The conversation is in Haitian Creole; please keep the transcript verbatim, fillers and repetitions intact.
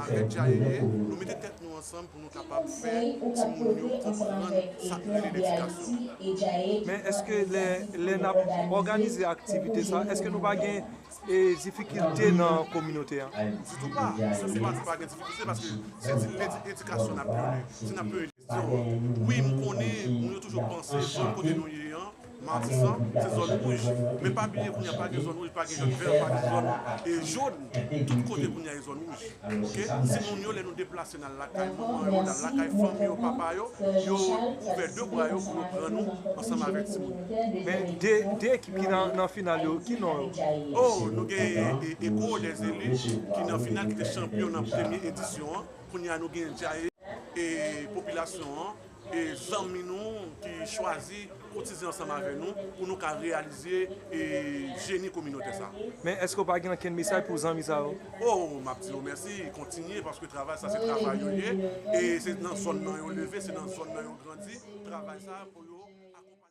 Avèk Djaye, nou mete tèt nou ansanm pou nou kapab fè timoun yo konprann sa k rele ledikasyon. Men èske lè, lè n ap òganize aktivite sa, èske nou pa gen e difikilte nan kominote an? Ditou pa. Se nou pa di pa gen difikilte paske se di ledi-, edikasyon n ap pwone. Si n ap pwone edikasyon, wi, m konnen moun yo toujou panse zòn kote nou ye an, Matisan, se zòn wouj. Men pa bliye kounye a pa gen zòn wouj, pa gen zòn vè, pa gen zòn e jòn. Tout kote kounye a e zòn wouj. Oke? Timoun yo, lè nou deplase n al lakay manman yo, n al lakay fanmi yo, papa yo, yo ouvè de bra yo pou yo pran nou ansanm avèk timoun yo. Men de, de ekip ki nan, nan final yo, ki non yo? Oh, nou gen e, e, Echo des Élus ki nan final, ki te chanpyon nan premye edisyon an. Kounye a nou gen Djaye e popilasyon an e zanmi nou ki chwazi kotize ansanm avè nou pou nou ka reyalize e jeni kominotè sa. Men èske w pa gen ankenn mesaj pou zanmi sa yo? Oh, m ap di yo mèsi, kontinye paske travay sa se travay yo ye e se nan zòn nan yo leve, se nan zòn nan yo grandi, travay sa pou yo akonpanye.